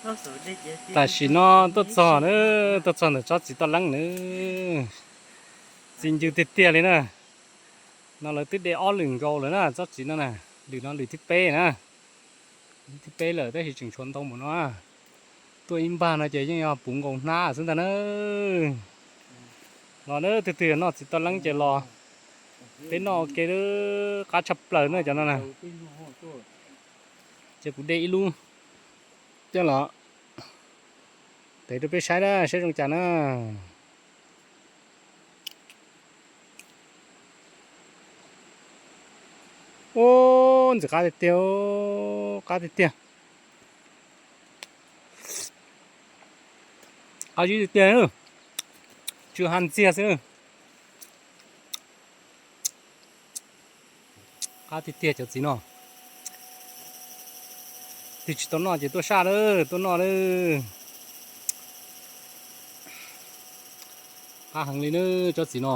Tam sim no tuaj txog na, tuaj txog ntawm tsob txiv toj leeb na. Txi ncw tiag tiag li na. No lawv twb de ob lwm nkaus lawm na, tsob txiv no na. Lwm no lwm thib peb na. Thib peb lawm tab sis tseem tshuav ntau mus no. Tuaj ib npag no ces yeej yog puv nkaus hnab xwb ntag na. Los na, twg twg noj txiv toj leeb ces los. Peb noj ua ke, qab tshaj plaws na cov no na. Ces kuv de ib lub coj los tev rau peb saib na, saib zoo cas na. Ub, ntxim qab tiag tiag, qab tiag tiag. Qab zib tiag tiag, tsw ha ntxiag xwb. Qab tiag tiag cov txiv no. Twg tsis tau noj ces tuaj saj lawm, tuaj noj lawm. Qab heev li na tsob txiv no.